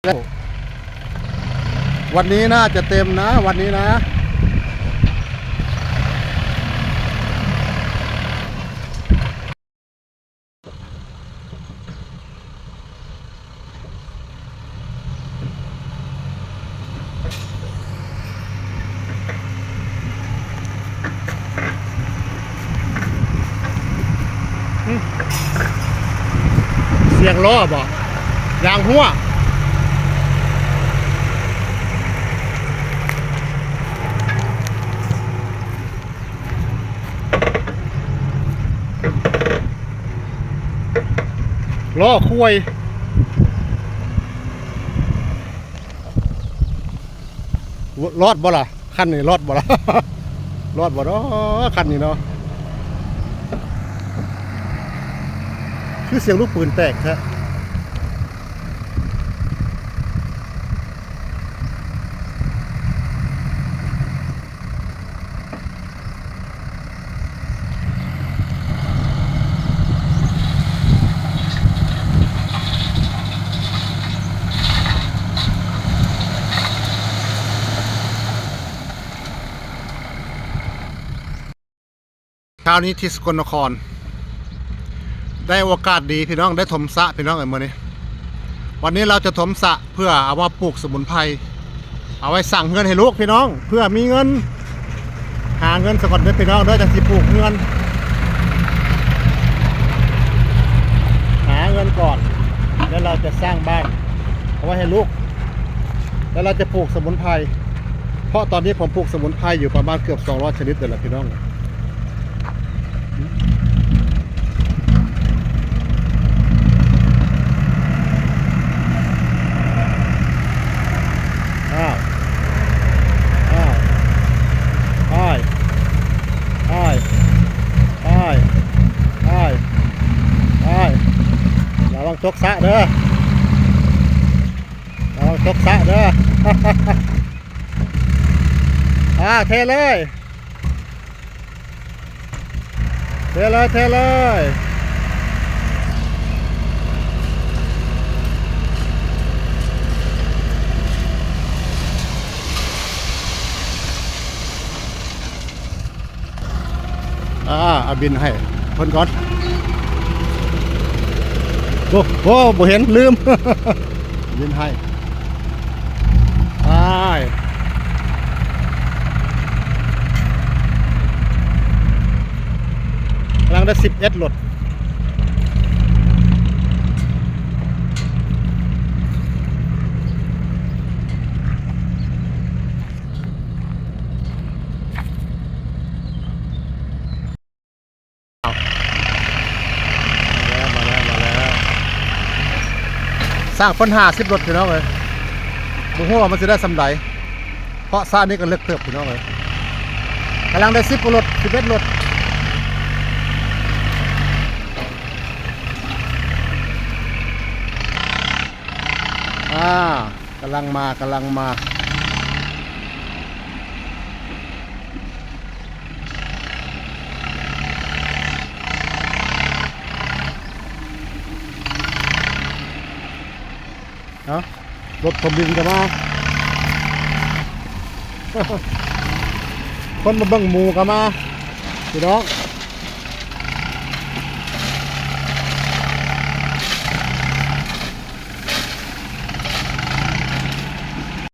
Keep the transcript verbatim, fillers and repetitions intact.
วันนี้น่าจะเต็มนะ วันนี้นะ เสียงล้อบ่ ยางหัว ล้อควาย รอดบ่ล่ะ คันนี้รอดบ่ล่ะ รอดบ่เนาะ คันนี้เนาะ คือเสียงลูกปืนแตกแท้ เช้านี้ที่สกลนคร ได้โอกาสดีพี่น้อง ได้ถมสระพี่น้องเอ้ยมื้อนี้ วันนี้เราจะถมสระเพื่อเอามาปลูกสมุนไพร เอาไว้สร้างเฮือนให้ลูกพี่น้อง เพื่อมีเงิน หาเงินซะก่อนเด้อพี่น้องเด้อ จั่งสิปลูกเฮือน หาเงินก่อน แล้วเราจะสร้างบ้าน เอาไว้ให้ลูก แล้วเราจะปลูกสมุนไพร เพราะตอนนี้ผมปลูกสมุนไพรอยู่ประมาณเกือบสองร้อยชนิดเลยแหละพี่น้อง อ้าว อ้าว อ้าย อ้าย อ้าย อ้าย อ้าย ระวังตกสระเด้อ ระวังตกสระเด้อ อ่า เทเลย เทเลย เทเลย อ่า เอาบินให้เพิ่นก่อน โอ้โห บ่เห็น ลืม บินให้ ไป กำลังได้สิบเอ็ดรถ มาแล้ว มาแล้ว มาแล้ว สร้างปัญหาสิบรถพี่น้องเอ้ย บ่ฮู้ว่ามันสิได้ส่ำใด เพราะสระนี้ก็เลิกเติบพี่น้องเอ้ย กำลังได้สิบกว่ารถ สิบเอ็ดรถ อ่า กำลังมา กำลังมา เนาะ รถขนดินก็มา คนมาเบิ่งหมูก็มา พี่น้อง